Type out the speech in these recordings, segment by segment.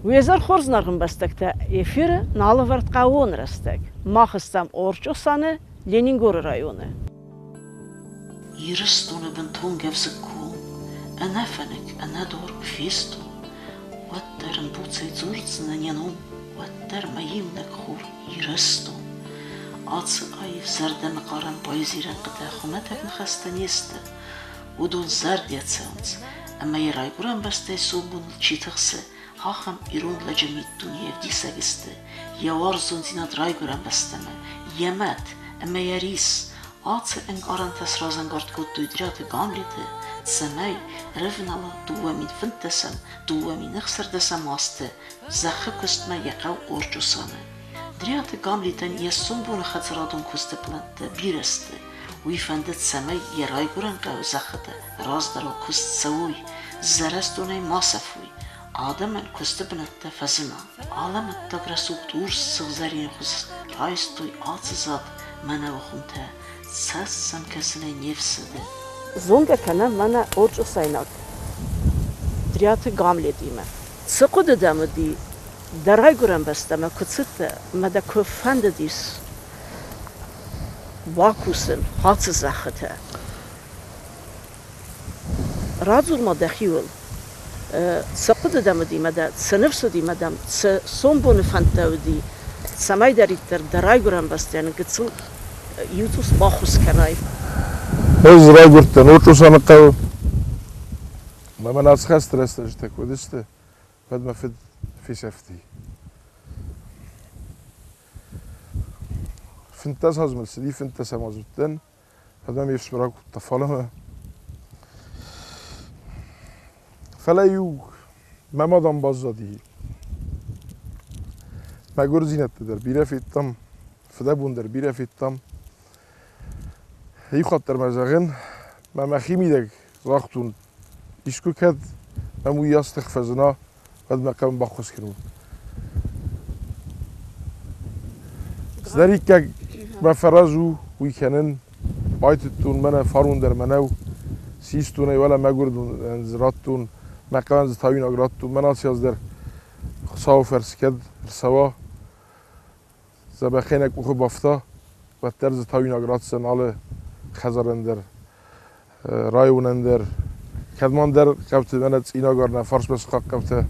Уе зӕр хорз, ӕмбӕстӕгтӕ, эфиры нӕ алӕвӕрд «Хъӕууон рӕстӕг». Мах стӕм Орчъосаны, Ленингоры районы. Ирыстоны бынтон гӕвзыкк у, ӕнӕфӕнык, ӕнӕдор куы фестон, уӕддӕр ын буцӕй дзурдзынӕн йӕ ном, уӕддӕр мӕ иунӕг хур Ирыстон. Ацы аив зӕрдӕнкъарӕн поэзийы рӕнхъытӕ хуымӕтӕг ныхӕстӕ не сты, уыдон зӕрдӕ цӕуынц, ӕмӕ йӕ райгуырӕн бӕстӕйы сомбоныл чи тыхсы, ахӕм ирон лӕджы миддунейы ӕвдисӕг сты йӕ уарзондзинад райгуырӕн бӕстӕмӕ, йӕ мӕт ӕмӕ йӕ рис. Ацы ӕнкъарӕнтӕ сразӕнгард кодтой Дриаты Гамлеты, цӕмӕй ӕрӕвнала 2015-ӕм, 2016-ӕм азты зӕххы куыстмӕ йӕ хъӕу Орчъосаны. Дриаты Гамлетӕн йӕ сомбоны хӕдзарадон куысты пълӕнттӕ бирӕ сты. Уый фӕндыд, цӕмӕй йӕ райгуырӕн хъӕуы зӕххытӕ раздӕрау куыст цӕуой, зӕрӕстонӕй ма сӕфой, адӕмӕн куысты бынӕттӕ фӕзына. Алӕмӕттаг рӕсугъд урс сыгъзӕринхуыз райстой ацы зад мӕнӕуы хуымтӕ, цӕст сӕм кӕсынӕй не фсӕды. Зонгӕ кӕнӕм мӕнӕ орчъосайнаг Дриаты Гамлетимӕ. Цы хъуыды дӕм уыди, дӕ райгуырӕн бӕстӕмӕ куы цыдтӕ ӕмӕ дӕ куы фӕндыдис бакусын ацы зӕххытӕ? Радзур-ма дӕхиуыл, цы хъуыды дӕм уыди мӕ дӕ цы ныфс уыди мӕ дӕм цы сомбоны фӕндтӕ уыди, цӕмӕйдӕриддӕр дӕ райгуырӕн бӕстӕйӕн гыццыл иуцъус баххуыс кӕнай? Ӕз райгуырдтӕн Орчъосаны хъӕуы. Мӕ мӕн ацы хӕсты рӕстӕджытӕ куы уыдысты, уӕд мӕ фыд фесӕфти. 15 азы мыл цыди, 15 азы уыдтӕн, уӕд мӕ ме фсымӕр акодта фалӕмӕ. Фӕлӕ-иу мӕ мад ам баззади. Мӕгуырдзинӕдтӕ дӕр бирӕ федтам, фыдӕбон дӕр бирӕ федтам. Иу хатт дӕр ма зӕгъын, мӕ мӕхимидӕг загътон, искуы кӕд мӕм уыйас тых фӕзына, уӕд мӕ хъӕуы баххуыс кӕнон. Цыдӕриддӕр мӕ фӕрӕз у, уый кӕнын. Байтыдтон мӕнӕ фарон дӕр мӕнӕу, систон ӕй, уӕлӕ мӕгуырдон дзы радтон, мӕ хъӕуӕн дзы тауинаг радтон, мӕн аци аз дӕр Хуыцауы фӕрцы кӕд ӕрцӕуа, дзӕбӕхӕй нӕ къухы бафта, уӕддӕр дзы тауинаг ратдзӕн алы хӕдзарӕн дӕр, районӕн дӕр. Кӕд ма ӕндӕр хъӕуты мӕнӕ Цъинагар нӕ фарсмӕ сыхаг хъӕутӕ.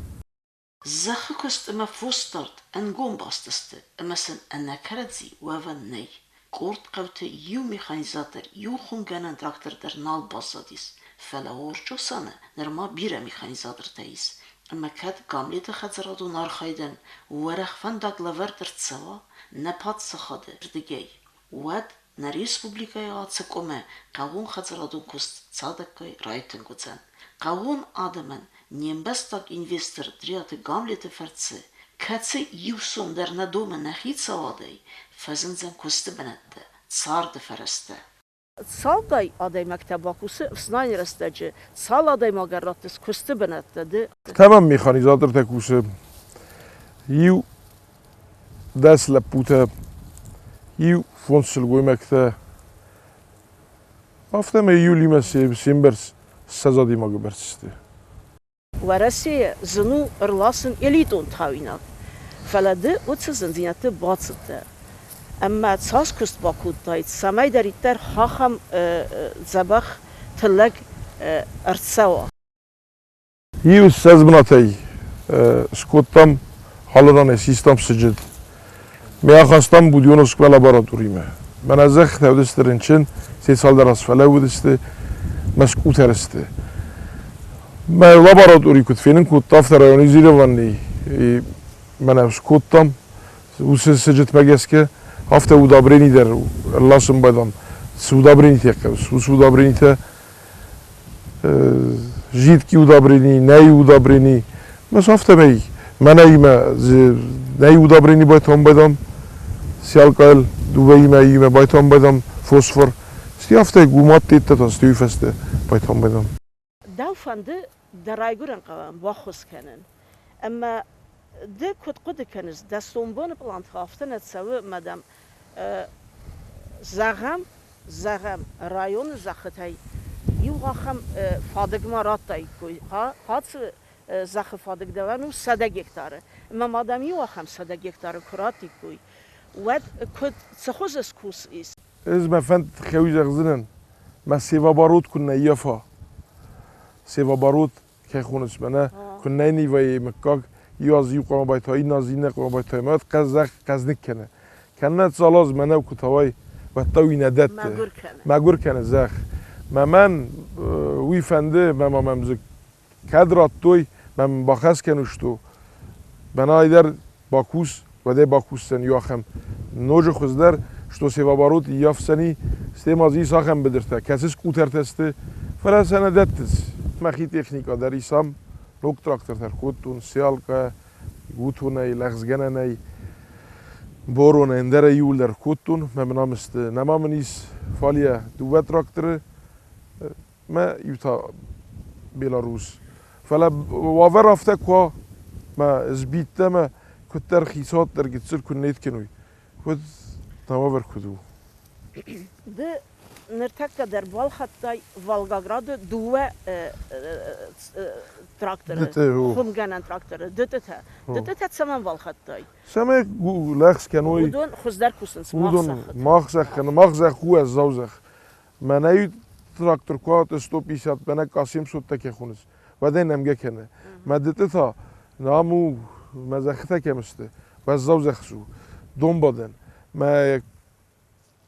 Зӕххы куыст ӕмӕ фосдард ӕнгом баст сты ӕмӕ сын ӕнӕ кӕрӕдзи уӕвӕн нӕй. Къорд хъӕуты иу механизатор, иу хуымгӕнӕн трактор дӕр нал баззадис, фӕлӕ Орчъосаны нырма бирӕ механизатортӕ ис, ӕмӕ кӕд Гамлеты хӕдзарадон архайдӕн уӕрӕх фӕндаг лӕвӕрд ӕрцӕуа нӕ паддзахады рдыгӕй, уӕд нӕ республикӕйы ацы къуымы хъӕууонхӕдзарадон куыст цадӕггай райтынг уыдзӕн. Хъӕууон адӕмӕн не мбӕстаг инвестор Дриаты Гамлеты фӕрцы, кӕцы иу сом дӕр нӕ домы нӕ хицауадӕй, фӕзындзӕн куысты бынӕттӕ, царды фӕрӕзтӕ. Цалгай адӕймӕгтӕ бакусы ӕфснайыны рӕстӕджы, цал адӕймагӕн раттыс куысты бынӕттӕ ды? Тӕмӕн механизатортӕ кусы иу 10 лӕппутӕ, иу фондз сылгоймӕгтӕ. Афтӕмӕй июлимӕ се мбӕрц 20 адӕймагы бӕрц сты. Уӕрӕсейы зын у ӕрласын элитон тауинаг, фӕлӕ ды уыцы зындзинӕдты бацыдтӕ. Ӕмӕ цас куыст бакодтай, цӕмӕйдӕриддӕр ахӕм дзӕбӕх тыллӕг ӕрцӕуа? Иу 20 бынатӕй скодтам, алыранӕй систам сыджыт. Ме ахастам Будённовскмӕ лабораторимӕ. Мӕнӕ зӕххытӕ уыдысты рынчын, се цалдӕр аз фӕлӕууыдысты, мӕ скъутӕр сты. Мӕ лаборатори куыд фенын кодта, афтӕ районизированный мӕнӕ скодтам, уыцы сыджытмӕ гӕсгӕ, афтӕ удобрени дӕр ӕрласын байдам. Цы удобренитӕ хъӕуы, уыцы удобренитӕ жидкий удобрени, нӕй удобрени. Мӕ афтӕмӕй мӕнӕ нӕй удобрени байтон байдам, сиалкъайл дыууӕимӕ имӕ байтон байдам фосфор. Сти афтӕ гумат деттӕ сти фӕстӕ байтон байдам. Дӕу фӕнды дӕ райгуырӕн хъӕуӕн баххуыс кӕнын. Ӕмӕ ды куыд хъуыды кӕныс, дӕ сомбоны пълантӕ афтӕ нӕ цӕуы, мадам, зӕгъӕм, зӕгъӕм, районы зӕххытӕй иу ахӕм фадыгмӕ радтаиккой, ацы Зӕххы фадыг дӕуӕн у 100 гектары. Ӕмӕ ма дӕм иу ахӕм 100 гектары куы раттиккой, уӕд куыд, цы хуызы скусис? Ӕз мӕ фӕнд тыххӕй зӕгъдзынӕн, мӕ севооборот куыннӕ ййафа. Севооборот кӕй хонынц мӕнӕ, куыннӕ йын ивайы мыггаг, иу аз иу хъуамӕ байта, иннӕ аз иннӕ хъуамӕ байта, ӕмӕ уӕд хъӕздзӕх хъӕзныг кӕны. Кӕннӕ цал аз мӕнӕу куы тауай, уӕд та уый нӕ дӕтты. Мӕгуыр кӕны. Мӕгуыр кӕны зӕхх. Мӕ мӕн уый фӕнды, мӕ ма мӕм дзы кӕд радтой, мӕ мын бахӕс кӕнут, мӕнӕй дӕр бакус, уӕдӕй бакусдзӕн иу ахӕм ноджы хуыздӕр, что севооборот ййафдзӕни, стӕй ма дзы ис ахӕм быдыртӕ, кӕцы скъутӕртӕ сты, фӕлӕ сӕ нӕ дӕттынц. Мӕхи техникӕ дӕр исам, ног трактортӕ ркодтон, сеалкӕ, гутонӕй, лӕгъзгӕнӕнӕй, боронӕй, ӕндӕрӕй иууылдӕр кодтон. Мӕ мын ам сты. Нӕма мын ис фалийӕ дыууӕ тракторы, мӕ иу та Беларус. Фӕлӕ уавӕр афтӕ куы уа, мӕ сбиттӕ мӕ куыддӕр хицауад дӕр гыццыл куы нет кӕной, уӕд нӕ уавӕр куыд у? Ды ныртӕккӕ дӕр балхӕдтай Волгограды дыууӕ тракторы, хуымгӕнӕн тракторы, дытытӕ. Дытытӕ цӕмӕн балхӕдтай? Цӕмӕй лӕгъз кӕной. Уыдон хуыздӕр кусынц, Уыдон мах зӕхх кӕны, мах зӕхх у уӕззау зӕхх. Мӕнӕ трактор куы 150, мӕнӕ ка 700 таке хонынц, уӕд ӕй нӕмгӕ кӕны. Мӕ дыты та нам у, мӕ зӕххытӕ кӕм сты, уӕззау зӕхх у, донбадӕн. Мӕ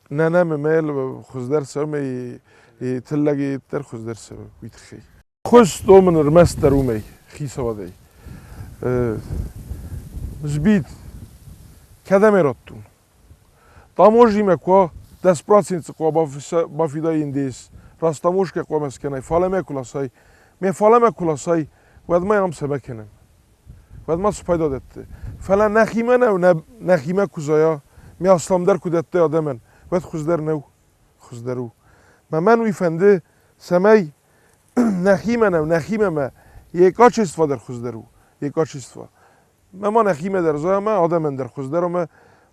нӕ мӕ хуыздӕр цӕуы, мӕ тыллӕг дӕр хуыздӕр цӕуы, уый тыххӕй. Хуыз домын ӕрмӕстдӕр уымӕй, хицауадӕй. Сбит, кӕдӕм ӕраттун? Таможнимӕ куы 10% хъуа бафидай НДС, растаможкӕ хъуамӕ скӕнай, фалӕмӕ куы ласай, ме фалӕмӕ куы ласай, уӕд ма ам цӕмӕ кӕнӕм? Уӕд ма цы пайда дӕтты? Фӕлӕ нӕхимӕ нӕу, нӕхимӕ куы зайа, ме асламдӕр куы дӕтты адӕмӕн, уӕд хуыздӕр нӕу? Хуыздӕр у. Мӕ мӕн уый фӕнды, цӕмӕй нӕхимӕ нӕу, нӕхимӕ мӕ йе качество дӕр хуыздӕр у, йе качество. Мӕ ма нӕхимӕ дӕр зайа, мӕ адӕмӕн дӕр хуыздӕр ӕмӕ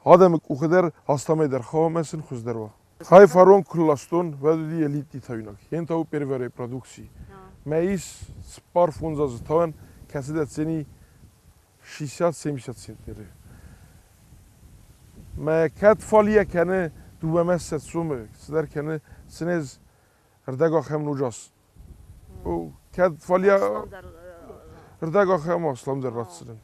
адӕмы къухы дӕр, астамӕй дӕр хауа ӕмӕ сын хуыздӕр уа. Хай фарон куы ластон, уӕд уыди элитный тауинаг. Йен та у первая репродукци. Мӕ ис 4-5 азы тауӕн, кӕцы дӕтдзӕни 60-70 центнеры. Мӕ кӕд фалийӕ кӕны дыууӕмӕ ссӕдз сомы, цыдӕр кӕны, цынез ӕрдӕг ахӕм ноджы кӕд фалийӕ ӕрдӕг ахӕм асламдӕр ратдзынӕн.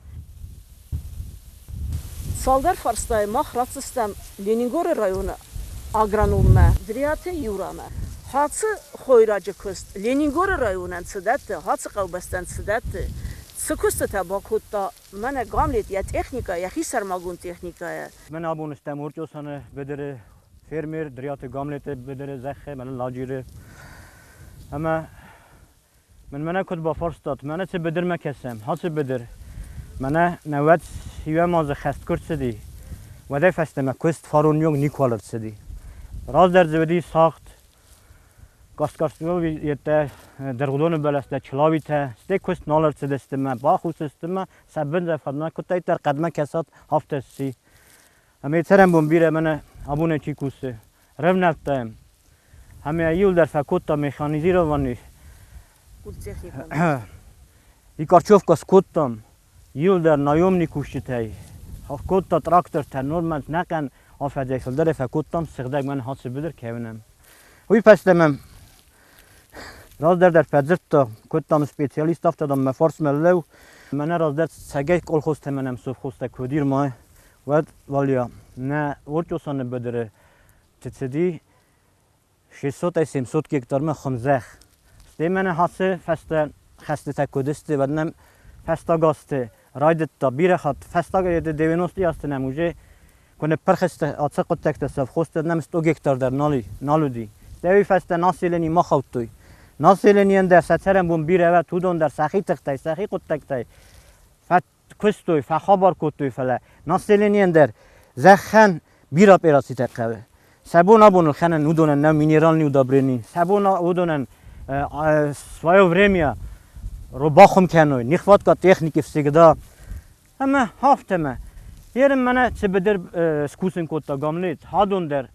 Цалдӕр фарстайы мах ратдзыстӕм Ленингоры районы агрономмӕ Дриаты Юрамӕ. Хацы хойраджы куыст Ленингоры районӕн цы дӕтты, Хацы хъӕубӕстӕн цы дӕтты, цы куыстытӕ бакодта мӕнӕ Гамлет йӕ техникӕ, йӕхи сӕрмагонд техникӕйӕ. Мӕн абон стӕм Орчъосаны быдыры фермер Дриаты Гамлеты быдыры зӕххы, мӕнӕ лагеры. Ӕмӕ мын мӕнӕ куыд бафарстат, мӕнӕ цы быдырмӕ кӕсӕм, ацы быдыр, мӕнӕ нӕуӕдз иуӕм азы хӕст куы рцыди, уӕдӕй фӕстӕмӕ куыст фаронйонг никуал ӕрцыди. Раздӕр дзы уыди сагъд Кавказского еттӕ дыргъдоны бӕлӕстӕ, чылауитӕ, стӕй куыст нал ӕрцыдысты мӕ бахус сты мӕ сӕ бындзӕ фӕдмӕ куыддӕриддӕр хъӕдмӕ кӕсат, афтӕ сси. Ӕмӕ цӕрӕнбон бирӕ мӕнӕ абонӕй чи кусы, рӕвнӕлдтаем. Ӕмӕ иуылдӕр фӕкодта механизированный. И Корчевка скодтам, иуылдӕр наемный кусджытӕй. Кодта трактортӕ, нормӕн нӕхъӕн афӕдзӕй фылдӕрӕй фӕкодтам, сыгъдӕг мӕн хӕцы быдыр кӕуынӕн. Уый фӕстӕ мӕм раздӕр дӕр фӕдзырдта, кодтам специалист, афтӕ дам мӕ фарсмӕ лӕу. Мӕнӕ раздӕр цӕгӕй колхозтӕ мӕнӕм совхозтӕ куы уыди ма, уӕд Валия нӕ Орчъосаны быдыры цыди 600-700 гектармӕ хуымзӕхх. Стӕй мӕнӕ ацы фӕстӕ хӕстытӕ куыд сты, уӕд нӕм фӕстаг азты райдыдта бирӕ хатт. Фӕстаг 90-ы азты нӕм уже куы ныппырх сты ацы хъуыддӕгтӕ совхозты, нӕм 100 гектар дӕр нал, нал уыди. Стӕй уый фӕстӕ населени ма хаудтой. Населенийӕн дӕр сӕ цӕрӕнбон бирӕ уӕд, уыдон дӕр сӕхи тыхтӕй, сӕхи хъуыддӕгтӕй куыстой, фӕхабар кодтой, фӕлӕ населенийӕн дӕр зӕххӕн бирӕ операцитӕ хъӕуы. Сӕ бон абон ӕлхӕнӕн уыдонӕн нӕу минеральный удобрени, сӕ бон уыдонӕн свое время бахуым кӕной, нехватка техники всегда. Ӕмӕ афтӕмӕ ерын мӕнӕ цы быдыр скусын кодта Гамлет, адон дӕр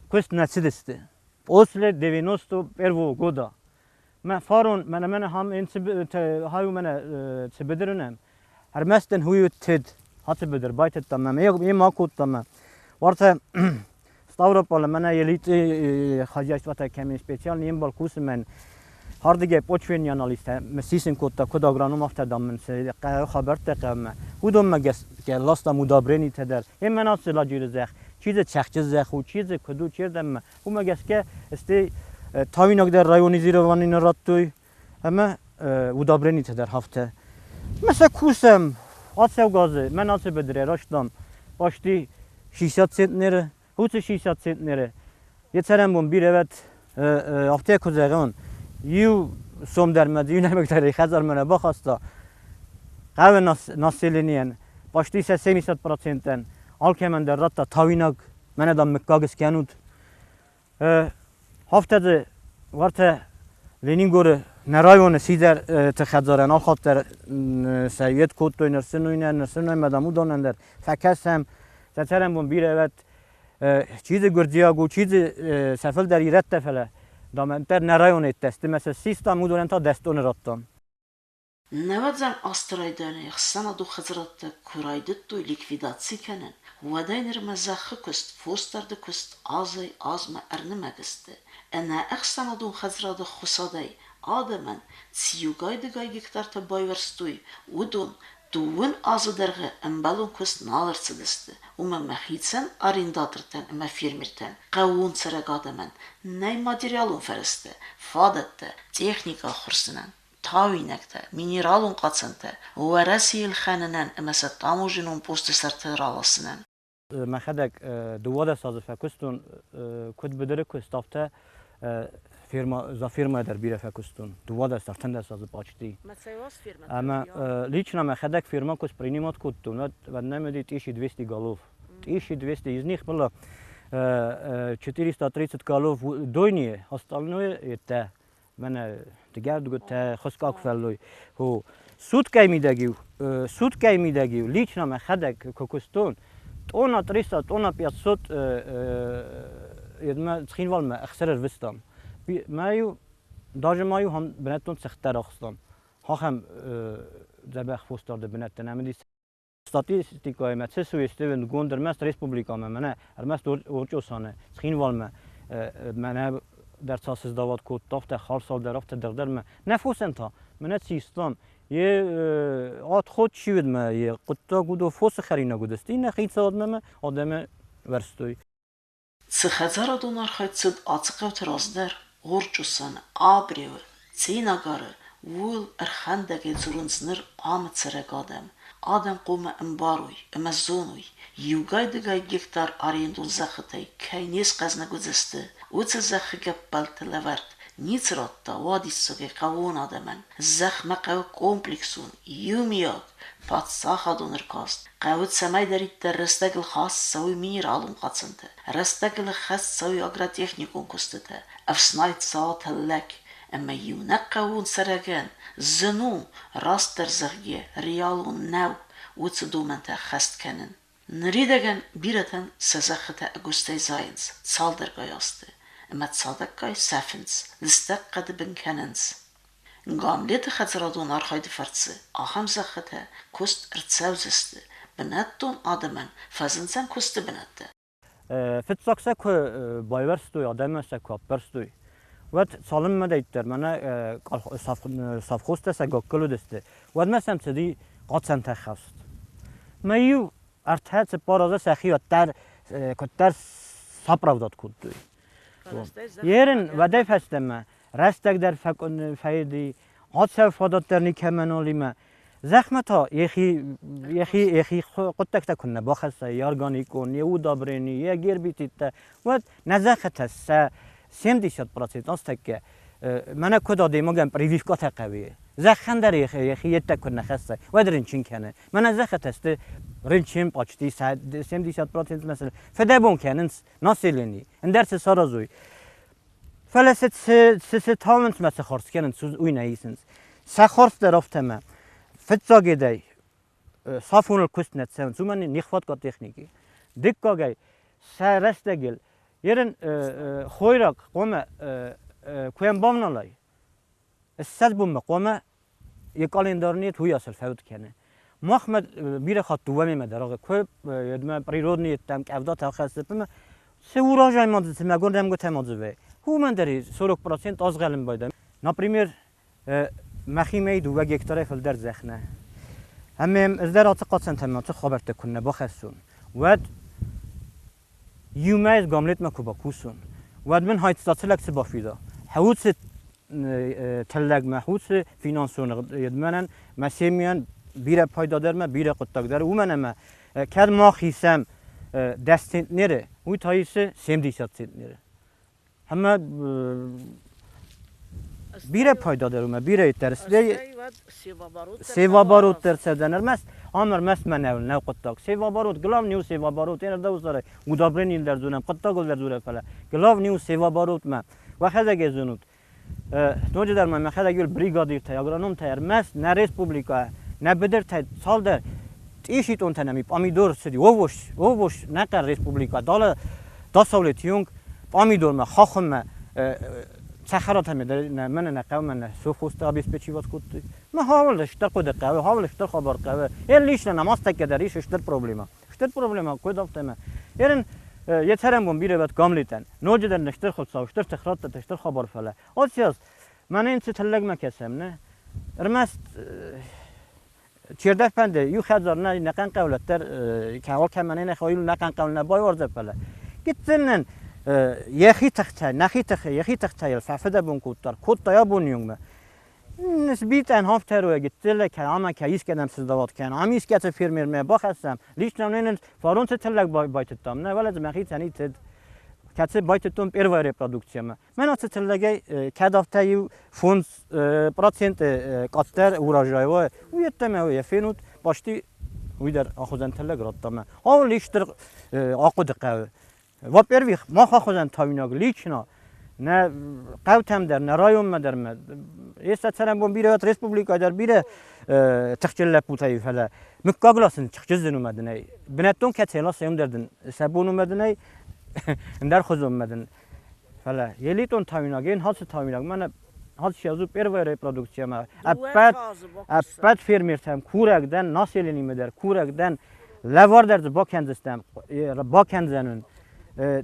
куыст нӕ цыдысты. После 91 года. Мӕ фарон мӕнӕ мӕнӕ хам эн хаю мӕнӕ цы быдырынӕм. Ӕрмӕстӕн хуй тыд хацы быдыр байтыдта мӕ ме ма кодта мӕ. Уартӕ Ставрополы мӕнӕ елиты хозяйствотӕ кӕми специал не мбал кусы мӕн. Хардыгӕй почвенный анализтӕ мӕ сисын кодта, куыд агроном, афтӕ дам мын цы хабӕрттӕ хъӕуы. Уыдонмӕ гӕсгӕ ластам удобренитӕ дӕр. Е мӕн ацы ладжиры зӕхх, чи дзы цӕхджы зӕхх у, чи дзы куыд у, чердӕм уымӕ гӕсгӕ стӕй тауинаг дӕр районизированный нӕ радтой ӕмӕ удобренитӕ дӕр афтӕ. Мӕ сӕ кусӕм, ацӕугӕ дзы, мӕн ацы быдырӕй растам почти 60 центнеры, уыцы 60 центнеры. Йӕ цӕрӕнбон бирӕ вӕд афтӕ куы зӕгъон, иу сом дӕр мӕ иу нӕмыг дӕр хӕдзармӕ нӕ бахаста. Хъӕуы населенийӕн почти сӕ 70 процентӕн алкӕмӕн дӕр радта тауинаг, мӕнӕ дам мыггаг скӕнут. Афтӕ дзы уартӕ Ленингоры нӕ районы сидзӕрты хӕдзарӕн алхатт дӕр сӕ йед кодтой нырсынуйнӕ, нырсынуймӕ дам уыдонӕн дӕр фӕкӕсӕм. Сӕ цӕрӕнбон бирӕ вӕд чи дзы гуырдзиаг у, чи дзы сӕ фылдӕр ирӕттӕ, фӕлӕ дам ӕндӕр нӕ районы йедтӕ мӕ сӕ систам, уыдонӕн та дӕсдоны радтам. Нӕуӕдзӕм азты райдианы ӕхсӕнадон хӕдзарадтӕ куы райдыдтой ликвидаци кӕнын, уӕдӕй нырмӕ зӕххы куыст, фосдарды куыст азӕй-азмӕ ӕрнымӕг сты. Ӕнӕ ӕхсӕнадон хӕдзарады ххуысадӕй адӕмӕн цы иугай-дыгай гектартӕ байуӕрстой, уыдон дыууын азы дӕргъы ӕмбӕлон куыст нал ӕрцыдысты, уымӕн ӕмӕ хицӕн арендатортӕн ӕмӕ фермертӕн, хъӕууон цӕрӕг адӕмӕн нӕй материалон фӕрӕзтӕ, фадӕттӕ, техникӕ ӕххуырсынӕн. Тауинӕгтӕ, минералон хъацӕнтӕ Уӕрӕсейы ӕлхӕнынӕн ӕмӕ сӕ таможенон посты сӕрты раласынӕн. Мӕхӕдӕг 12 азы фӕкуыстон, куыд быдыры куыст, афтӕ ферма, за фермӕ дӕр бирӕ фӕкуыстон. 12 ӕртындӕс азы почти. Ӕмӕ лично мӕхӕдӕг ферма куыст принимать кодтон, уӕд в одном 1200 голов. 1200, из них было 430 голов дойные, остальное это мӕнӕ дыгӕрдгуытӕ, хуыскъаг фӕллой. Хо суткӕй мидӕг-иу, суткӕй мидӕг-иу лично мӕхӕдӕг куы куыстон, тъона 300, тъона 500 едмӕ Цхинвалмӕ ӕхсыр ӕрвыстам. Мӕ-иу даже ма-иу хам бынӕттон цыхтдӕр ахстам. Ахӕм дзӕбӕх фосдарды бынӕттӕ нӕм уыдис. Статистикаимӕ цы суестевенгонд ӕрмӕст республикӕмӕ, мӕнӕ ӕрмӕст Орчъосаны, Цхинвалмӕ, мӕнӕ дӕр цас сдавад кодта, афтӕ халсал дӕр, афтӕ дӕрдӕрмӕ. Нӕ фосӕн та, мӕнӕ систам, е отход чи уыд мӕ, е хъуыддаг уыд, фосы хӕринаг уыдысты, иннӕ хицауадмӕ мӕ адӕмы вӕрстой. Цы хӕдзарадон архайд цыд ацы хъӕуты раздӕр, Орчъосаны, Абреуы, Цъинагары, ууыл ӕрхӕндӕгӕй дзурынц ныр амы цӕрӕг адӕм. Адӕм хъуамӕ ӕмбарой ӕмӕ зоной, иугай-дыгай гектар арендон зӕххытӕй кӕй не схъӕзныг уыдзысты, уыцы зӕххы гӕппӕлты лӕвӕрд ницы радта уадиссагӕй хъӕууон адӕмӕн. Зӕхмӕ хъӕуы комплексон, иумиаг, паддзахадон ӕркаст. Хъӕуы цӕмӕйдӕриддӕр рӕстӕгыл хаст цӕуой минералон хъацӕнтӕ, рӕстӕгыл ӕххӕст цӕуой агротехникон куыстытӕ, ӕфснайд цӕуа тыллӕг, ӕмӕ иунӕг хъӕууон цӕрӕгӕн зын у, растдӕр зӕгъгӕ, реалон нӕу уыцы домӕнтӕ ӕххӕст кӕнын. Ныридӕгӕн бирӕтӕн сӕ зӕххытӕ ӕгуыстӕй зайынц цалдӕргай азты ӕмӕ цадӕггай сӕфынц, лыстӕг хъӕды бын кӕнынц. Гамлеты хӕдзарадон архайды фӕрцы ахӕм зӕххытӕ куыст ӕрцӕудзысты, бынӕттон адӕмӕн фӕзындзӕн куысты бынӕттӕ. Фыццаг сӕ куы байуӕрстой, адӕмӕн сӕ куы аппӕрстой, уӕд цалынмӕ дӕйддӕр мӕнӕ совхозтӕ сӕ гаккыл уыдысты, уӕдмӕ сӕм цыди хъацӕнтӕ хӕст. Мӕ иу ӕртӕ-цыппар азы сӕхи уӕддӕр куыддӕр саправдат кодтой. Ерын уӕдӕй фӕстӕмӕ рӕстӕг дӕр фӕиди, ацӕв фадат дӕр никӕмӕн олимӕ. Зӕхмӕ та йӕхи йӕхи йӕхи хъуыддӕгтӕ куыннӕ бахӕсса, йе органикон, йе удобрени, йе гербицидтӕ, уӕд нӕ зӕххытӕ сӕ 70% астӕккӕ мӕнӕ куыд адӕймагӕн прививкӕтӕ хъӕуы. Зӕххӕн дӕр йӕхи йедтӕ куы нӕ хӕсса, уӕд рынчын кӕны. Мӕнӕ зӕххытӕ сты рынчын почти 70% мәсӕлӕн фыдӕбон кӕнынц населени, ӕндӕр цы саразой. Фӕлӕ цы цы цы тауынц мӕ цы хардз кӕнынц, уый нӕ исынц. Сӕ хардз дӕр афтӕмӕ. Фыццагедӕй сафоныл куыст нӕ цӕуынц, уымӕн нехватка техники. Дыккагӕй, сӕ рӕстӕгыл ерын хойраг хъуамӕ куы ӕмбавналай, 20 бонмӕ хъуамӕ йӕ къӕлиндар нет уый асыл фӕуд кӕны. Махмӕ бирӕ хатт дыууӕмемӕ дӕр куы едмӕ природный еттӕм къӕвдатӕ хӕссыпмӕ цы урожай ма цы мӕгуыр нӕмгуытӕ ма дзы Уымӕн дӕр 40% азгъӕлын байда. Например, мӕхимӕ 2 гектарӕй фылдӕр зӕхх нӕ. Ӕмӕ ӕз дӕр ацы хъацӕнтӕм ацы хабӕрттӕ куыннӕ бахӕссон, уӕд иумӕ ӕз Гамлетмӕ куы бакусон, уӕд мын хайццацы лӕг цы бафида? Хӕуцы тыллӕгмӕ, хӕуцы финансон едмӕнӕн, мӕ семьян бирӕ пайдадӕр мӕ бирӕ хъуыддаг дӕр, уымӕн ӕмӕ кӕд мах исӕм 10 центнеры, уый та исы 70 центнеры. Ӕмӕ бирӕ пайдадӕр у, бирӕ дӕр. Севооборот дӕр цӕдӕн ӕрмӕст, ам ӕрмӕст мӕнӕу нӕу хъуыддаг. Севооборот, главный у севооборот, ен ӕрдӕусарӕй удобрение дӕр зонӕм, хъуыддагыл дӕр дзурӕм, фӕлӕ главный у севооборотмӕ. Уӕхӕдӕг ӕй зонут. Ноджыдӕр ма мӕхӕдӕг иу бригадиртӕ, агрономтӕ ӕрмӕст нӕ республикӕ, нӕ быдыртӕ цалдӕр тъиситъонтӕ нӕм пъамидор цыди, овощ, овощ нӕ хъӕр республикӕ, далӕ дасаулети онг пъамидормӕ, хахуыммӕ, цӕхӕратӕ мӕнӕ нӕ хъӕумӕ нӕ совхозтӕ обеспечивать кодтой. Ма хавал стыр хъуыды хъӕуы, хавал стыр хабар хъӕуы. Эр лично нам астӕккӕ дӕр ис стыр проблема. Стыр проблема куыд афтӕ Ерын йӕ цӕрӕнбон бирӕ вӕд Гамлетӕн. Ноджыдӕр нӕ стыр хуыцау, стыр тых радта, стыр хабар, фӕлӕ. Оцяз, мӕнӕ йын цы тыллӕгмӕ кӕсӕм, нӕ? Ӕрмӕст чердӕ фӕнды, иу хӕдзар нӕ нӕхъӕн хъӕулӕт дӕр алкӕмӕн нӕ хойыл нӕхъӕн хъӕу нӕ байуардзӕн, фӕлӕ гыццылнӕн йӕхи тыхтӕ, нӕхи тыхы, йӕхи тыхтӕ йыл фӕфыдӕбон кодта, кодта абоны онгмӕ. Нисбитӕн хафтӕруӕ гыццылӕ кӕ ӕмӕ кӕ искӕдӕм сыздават кӕн, ам искӕцы фермермӕ бахӕссӕм, лично нын фарон цы тыллӕг байтыдтам, нӕ вӕлӕ дзы мӕхицӕн итыд, кӕцы байтыдтон первая репродукциямӕ. Мӕн ацы тыллӕгӕй кӕд афтӕ иу 5% къаддӕр урожай уа, уый йеддӕмӕ йӕ фенут, почти уый дӕр ахуыдзӕн тыллӕг радта мӕ. Ауыл стыр ахъуыды хъӕуы. Во-первых, мах ахуыдзӕн тауинаг лично, нӕ хъӕутӕм дӕр, нӕ районмӕ дӕр мӕ. Ес цӕрӕнбон бирӕ республикӕйы дӕр бирӕ тыхджын лӕппутӕ фӕлӕ мыггаг ласын тыхджын уымӕ дын ӕй. Бынӕттон кӕцӕй ласай, уым дӕр дын сӕ бон уымӕ дын ӕй, ӕндӕр хуызонмӕ дын. Фӕлӕ элитон тауинаг, ен хацы тауинаг, мӕнӕ хацы первая репродукциямӕ. Ӕппӕт фермертӕм курӕг дӕн, населениемӕ дӕр курӕг дӕн, лӕвар дӕр дзы бакӕндзыстӕм, бакӕндзӕн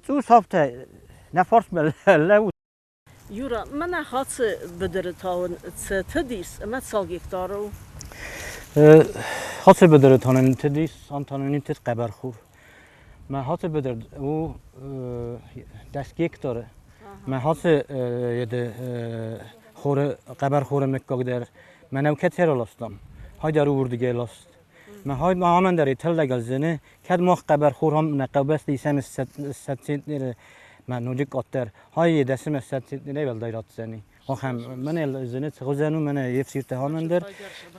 Цъус афтӕ нӕ фарсмӕ лӕуу. Юра, мӕнӕ хацы быдыры тауын цы тыдис ӕмӕ цал гектары у? Хацы быдыры тауын тыдис, ам тауын тыд хъӕбӕрхор. Мӕ хацы быдыр у 10 гектары. Мӕ хацы еды хоры хъӕбӕрхоры мыггаг дӕр мӕнӕу кӕцӕй раластам. Хайдӕр уырдыгӕй ласт. Мӕ хай ма амӕн дӕр тыллӕг зыны, кӕд мах хъӕбӕрхор ам нӕ хъӕубӕсты исӕм 20 центнеры, мӕ ноджы къаддӕр. Хай дӕсымӕ 20 центнерӕй уӕлдай ратдзӕни. Ахӕм мӕнӕ зыны цыгъуызӕн у, мӕнӕ ефсиртӕ амӕн дӕр.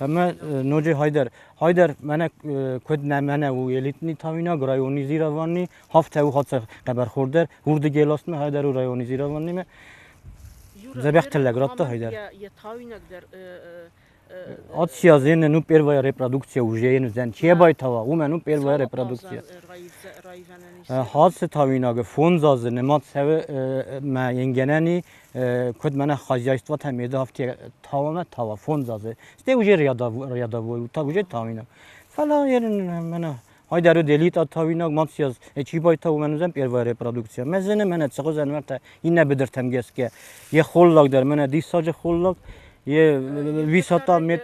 Ӕмӕ ноджы хайдӕр, хайдӕр мӕнӕ куыд нӕ мӕнӕ у элитный тауинаг районизированный, хафтӕ у хацы хъӕбӕрхор дӕр, уырдыгӕй ластмӕ хайдӕр у районизированныймӕ. Дзӕбӕх тыллӕг радта хайдӕр. Йӕ тауинаг дӕр От сейчас ну первая репродукция уже ну че байтава, уымӕн ну первая репродукция. Хацы тауинагы 5 азы нымад цӕуы мӕ енгӕнӕни, куыд мӕнӕ хозяйство там еды хафте тавамӕ тава 5 азы. Сте уже рядовой, так уже тауинаг. Фӕлӕ ерын мӕнӕ хайдӕр элита тауинаг матсияз чи байта уымӕн уыдзӕн первая репродукция. Мӕ зыны мӕнӕ цыгъуызӕн уӕртӕ иннӕ быдыртӕм гӕсгӕ. Йе холлаг дӕр мӕнӕ диссаджы холлаг, йе висота мет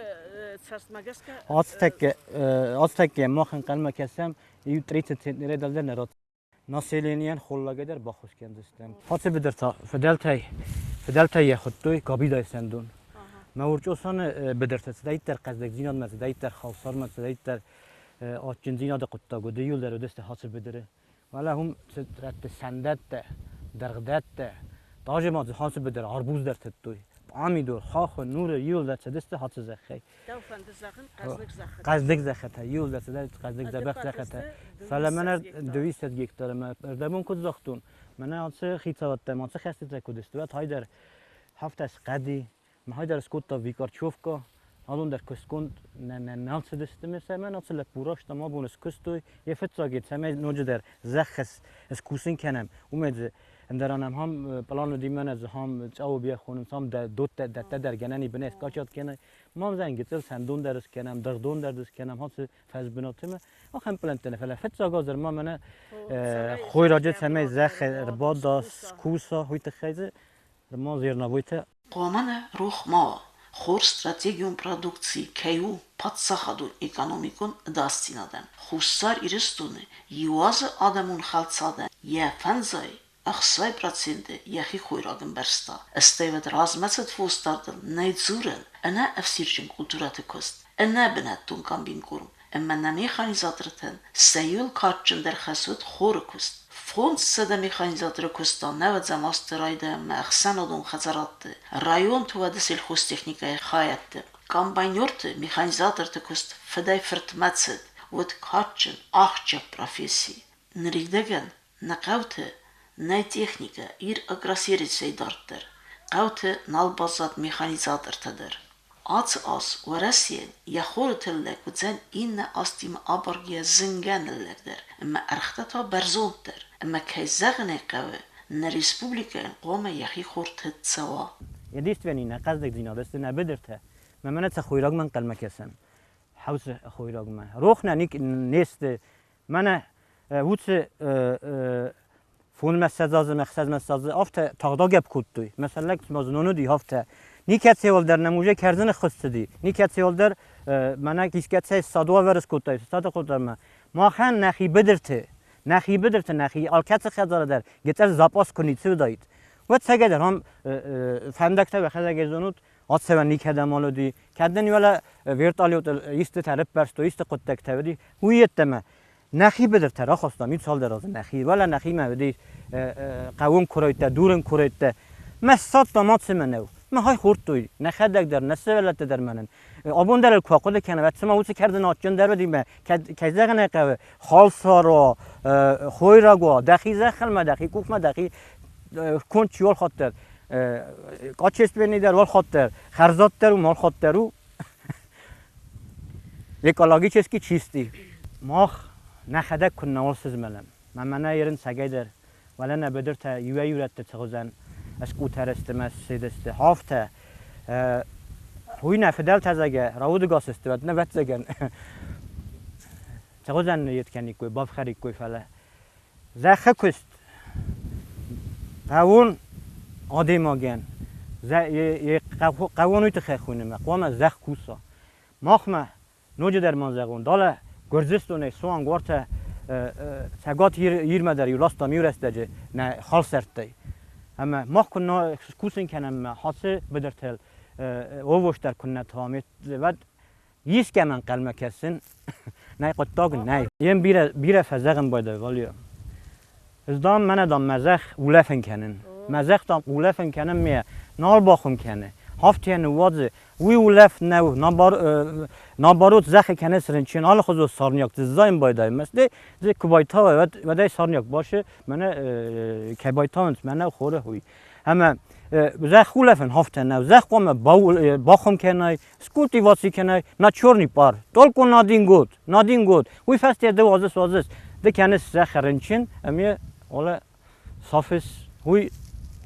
Ацтӕккӕ мах ӕнхъӕлмӕ кӕсӕм, иу 30 центнерӕй дӕлдӕр нӕ рат. Населениейӕн холлагӕй дӕр баххуыс кӕндзыстӕм. Ацы быдыр та фыдӕлтӕй йӕ хуыдтой Габидайы сӕндон. Мӕ Урчъосаны быдыртӕ цыдӕриддӕр хъӕздыгдзинадмӕ, цыдӕриддӕр халсармӕ, цыдӕриддӕр адджындзинады хъуыддаг уыд, иуылдӕр уыдысты ацы быдыры. Фӕлӕ уым рӕтты сӕндӕттӕ, дыргъдӕттӕ, даже ма дзы ацы быдыр арбуз дӕр тыдтой. Пъамидор, хахуы, нуры иуылдӕр цыдысты ацы зӕххӕй. Дӕу фӕнды зӕгъын хъӕздыг зӕххытӕ? Хъӕздыг зӕххытӕ, иуылдӕр цыдӕр хъӕздыг дзӕбӕх зӕххытӕ. Фӕлӕ мӕнӕ 200 гектары мӕ ӕрдӕбон куыд загътон, мӕнӕ ацы хицауадтӕм ацы хӕстытӕ куыд сты, уӕд хайдӕр хафтӕ схъӕди, мӕ скодта викарчевка, адон дӕр куыстгонд нӕ нал цыдысты ме цӕмӕн ацы лӕппу растам абон скуыстой, йӕ фыццаг цӕмӕй ноджыдӕр зӕхх скусын кӕнӕм, уымӕй дзы Ӕндӕран ам план уыди мӕнӕ дзы хам цъӕуы бийӕ хонынц, ам доттӕ дӕттӕ дӕр гӕнӕн и бынӕй скачат кӕнай. Мам зӕн гыццыл сӕндон дӕр скӕнӕм, дыргъдон дӕр скӕнӕм, хацы фӕзбынаты ме. Ахӕм плӕнттӕ нӕ, фӕлӕ фыццаг аз дӕр ма мӕнӕ хойраджы цӕмӕй зӕхх ӕрбада, скуса, уый тыххӕй дзы ма зерновойтӕ. Хъуамӕ нӕ рох ма уа, хорз стратегион продукци кӕй у паддзахадон экономикон ӕдасдзинадӕн. Хуссар Ирыстоны иу азы адӕмон хӕлцадӕн йӕ фӕндзай 60% йӕхи хойраг ӕмбӕрста, стӕй уӕд размӕцыд фосдардыл нӕй дзурӕн, ӕнӕ ӕфсирджын культурӕты куыст, ӕнӕ бынӕттон комбинкорм ӕмӕ нӕ механизатортӕн сӕ иуыл кадджындӕр хӕс уыд хоры куыст. 500 механизаторы куыста нӕуӕдзӕм азты райдайӕнмӕ ӕхсӕнадон хӕдзарадты, районты уӕды сельхозтехникӕйы хайӕдты. Комбайнерты, механизаторты куыст фыдӕй-фыртмӕ цыд, уыд кадджын, ахсджиаг професси. Ныридӕгӕн нӕ хъӕуты нӕй техникӕ Ир агросервисӕй дарддӕр. Хъӕуты нал баззад механизатортӕ дӕр. Ацы аз Уӕрӕсейӕн йӕ хоры тыллӕг уыдзӕн иннӕ азтимӕ абаргӕйӕ зынгӕ ныллӕгдӕр ӕмӕ ӕргътӕ та бӕрзонддӕр. Ӕмӕ кӕй зӕгъын ӕй хъӕуы, нӕ республикӕйӕн хъуамӕ йӕхи хор тыд цӕуа. Единственный нӕ хъӕздыгдзинад сты нӕ быдыртӕ. Мӕ мӕнӕ цы хойрагмӕ ӕнхъӕлмӕ кӕсӕм, хӕусы хойрагмӕ. Рох нӕ не сты. Мӕнӕ уыцы фонмӕ ссӕдз азы мӕ ӕхсӕзмӕ ссӕдз азы афтӕ тагъд агӕпп кодтой. Мӕсӕллӕг цыма знон уыди, афтӕ. Никӕцӕйуал дӕр нӕм уже кӕрдзыны ххуыс цыди. Никӕцӕйуал дӕр мӕнӕ искӕцӕй ссадуавӕр скодтай, ссады хъуыддагмӕ. Махӕн нӕхи быдырты, нӕхи быдырты, нӕхи алкӕцы хӕдзары дӕр гыццыл запас куы ницы уыдаид, уӕд цӕгӕдӕр ам фӕндӕгтӕ уӕхӕдӕг зонут, ацӕуӕн никӕдӕм уыди. Кӕд нын уӕлӕ вертолетыл истытӕ ӕрӕппӕрстой, исты хъуыддӕгтӕ уыди, уый йеддӕмӕ нӕхи быдыртӕ рахастам иу цалдӕр азы нӕхи, уӕлӕ нӕхимӕ уыди хъӕуон куырӕйттӕ, дурын куырӕйттӕ. Мӕ ссадтам ацымӕ нӕу. Мӕ хай хордтой, нӕхӕдӕг дӕр, нӕ сывӕллӕттӕ дӕр мӕнӕн. Абон дӕр ыл куы ахъуыды кӕнӕм, уӕд цыма уыцы кӕрдзын адджындӕр уыди мӕ, кӕй зӕгъын ӕй хъӕуы, халсар уа, хойраг уа, дӕхи зӕххыл дӕхи къухмӕ, дӕхи конд чи уӕлхатт дӕр, качественный дӕр уӕлхатт дӕр, хӕрзад дӕр у, малхатт дӕр у, экологически чистый. Мах нӕхӕдӕг куыннӕуал сызмӕлӕм. Мӕ мӕнӕ ерын цӕгӕйдӕр, уӕлӕ нӕ быдыртӕ иуӕй-иу рӕтты цыгъуызӕн скъутӕр сты мӕ ссыдысты. Афтӕ уый нӕ фыдӕлтӕ зӕгъгӕ, раудыгас сты, уӕд ӕвӕццӕгӕн цыгъуызӕн ныййед кӕниккой, бафхӕриккой, фӕлӕ зӕххы куыст хъӕуон адӕймагӕн хъӕуон уый тыххӕй хуыйны мӕ хъуамӕ зӕхх куса. Махмӕ ноджыдӕр ма зӕгъон, далӕ Гуырдзыстонӕй суанг уартӕ Цӕгат Ирмӕ дӕр иу ластам иу рӕстӕджы нӕ халсӕрттӕй. Ӕмӕ мах куы скусын кӕнӕм мӕ ацы быдыртыл овощ дӕр куыннӕ тауӕм, уӕд искӕмӕн ӕнхъӕлмӕ кӕсын нӕй хъуыддаг нӕй. Йӕм бирӕ, бирӕ фӕзӕгъын байдайы Валерия. Ӕз дам, мӕнӕ дам мӕ зӕхх улӕфын кӕнын. Мӕ зӕхх дам улӕфын кӕнын ме нал бахуым кӕны. Афтӕ ныууадзы. Уый улӕфт нӕу, наоборот зӕххы кӕны рынчын, алыхуызон сорняк дзы байдайы. Мӕсты дзы куы байтауай, уӕд уӕд ӕй сорняк басы, мӕнӕ кӕй байтауынц, мӕнӕ хоры уый. Ӕмӕ зӕхх улӕфын афтӕ нӕу. Зӕхх хъуамӕ бахуым кӕнай, скультиваци кӕнай на черный пар. Только на один год, на один год. Уый фӕстӕ ды уадзыс, уадзыс. Ды кӕныс зӕххы рынчын, ӕмӕ оле сафыс. Уый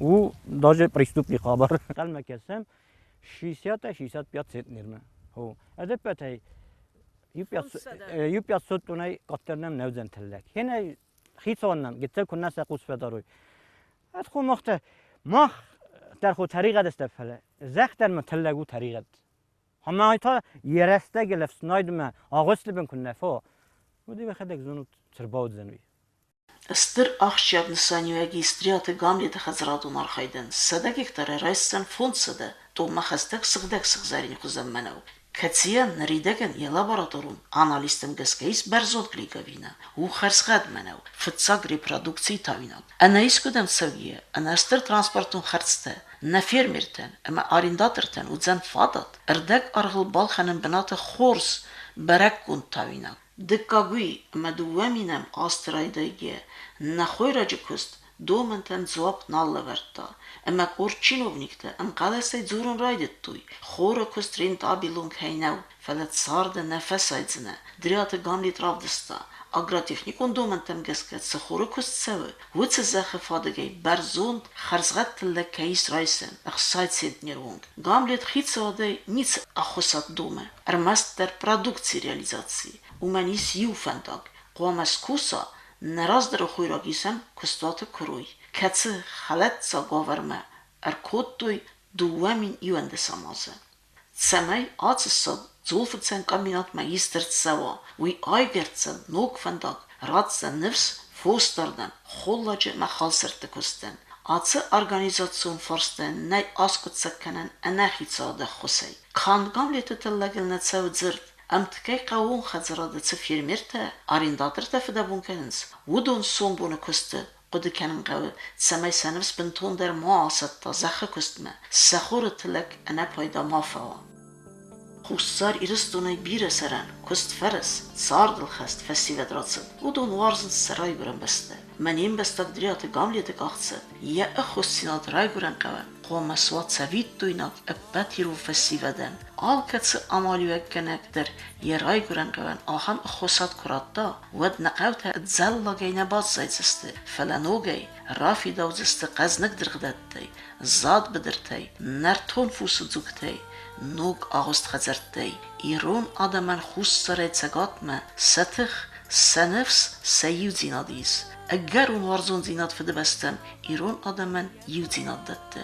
у даже преступный хабар. Ӕнхъӕлмӕ кӕсӕм 60-65 центнермӕ. Хо. Ӕдӕппӕтӕй иу 500 тоннӕй къаддӕр нӕм нӕ уыдзӕн тыллӕг. Хенӕй хицауӕн нӕм гыццыл куыннӕ сӕ хъус фӕдарой. Ӕд хомахтӕ мах дӕр хо тӕригъӕд сты, фӕлӕ зӕхх дӕр ма тыллӕг у тӕригъӕд. Ӕмӕ та йӕ рӕстӕгыл ӕфснайдмӕ агъуысты бын куыннӕ фӕуа, уӕд йӕхӕдӕг зонут, цы рбауыдзӕн уый. Стыр ахсджиаг нысаниуӕг ис Дриаты Гамлеты хӕдзарадон архайдӕн. 100 гектарӕй райсдзӕн 500 тоннӕ хӕстӕг сыгъдӕг сыгъзӕрин хуызӕн мӕнӕу, кӕцыйӕн ныридӕгӕн йӕ лабораторон анализтӕм гӕсгӕ ис бӕрзонд гликовина, у хӕрзхъӕд мӕнӕу, фыццаг репродукцийы тауинаг. Ӕнӕ искуыдӕм цӕугӕйӕ, ӕнӕ стыр транспортон хӕрдзтӕ нӕ фермертӕн ӕмӕ арендатортӕн уыдзӕн фадат ӕрдӕг аргъыл балхӕнын бынаты хорз бӕрӕггонд тауинаг. Дыккаг уый, ӕмӕ дыууӕ минӕм азты райдайгӕ нӕ хойраджы куыст домӕнтӕн дзуапп нал лӕвӕрдта, ӕмӕ къорд чиновниктӕ ӕмхъӕлӕсӕй дзурын райдыдтой, хоры куыст рентабелон кӕй нӕу, фӕлӕ царды нӕ фӕсайдзынӕ. Дриаты Гамлет равдыста, агротехникон домӕнтӕм гӕсгӕ цы хоры куыст цӕуы, уыцы зӕххы фадыгӕй бӕрзонд, хӕрзгъӕд тыллӕг кӕй ис райсӕн, 60 центнеры онг. Гамлет хицауадӕй ницы ӕххуысад домы, ӕрмӕстдӕр продукцийы реализаци. Уымӕн ис иу фӕндаг: хъуамӕ скуса, нӕ раздӕры хойрагисӕн куыстуаты куырой, кӕцы хӕлӕтдзаг уавӕрмӕ ӕркодтой 2011 азы. Цӕмӕй ацы ссад дзулфыцӕн комбинатмӕ ист ӕрцӕуа, уый айгӕрддзӕн ног фӕндаг, ратдзӕн ныфс фосдардӕн, холладжы ӕмӕ халсӕртты куыстӕн. Ацы организацион фарстӕн нӕй аскъуыддзаг кӕнӕн ӕнӕ хицауады ӕххуысӕй. Канд Гамлеты тыллӕгыл нӕ цӕуы дзырд, ӕмткӕй хъӕууон хӕдзарады цы фермертӕ, арендатортӕ фыдӕбон кӕнынц, уыдон сомбоны куысты хъуыды кӕнын хъӕуы, цӕмӕй сӕ ныфс бынтондӕр ма асӕтта зӕххы куыстмӕ, сӕ хоры тыллӕг ӕнӕпайда ма фӕуа. Хуссар Ирыстонӕй бирӕ сӕрӕн, куыстфӕрӕз, цардылхӕст фӕсивӕд рацыд. Уыдон уарзынц сӕ райгуырӕн бӕстӕ. Мӕ не мбӕстаг Дриаты Гамлеты къахдзӕф, йӕ ӕххуысдзинад райгуырӕн хъӕуӕн хъуамӕ суа цӕвиттойнаг ӕппӕт ирон фӕсивӕдӕн. Алкӕцы амалиуӕггӕнӕг дӕр йӕ райгуырӕн хъӕуӕн ахӕм ӕххуысад куы радта, уӕд нӕ хъӕутӕ ӕдзӕллагӕй нӕ баззайдзысты, фӕлӕ ногӕй рафидаудзысты хъӕзныг дыргъдӕттӕй, зад быдыртӕй, нӕртон фусы дзугтӕй, ног агъуыст хӕдзӕрттӕй. Ирон адӕмӕн хуссарӕй цӕгатмӕ сӕ тых, сӕ ныфс, сӕ иудзинад ис. Ӕгӕрон уарзондзинад Фыдыбӕстӕм ирон адӕмӕн иудзинад дӕтты.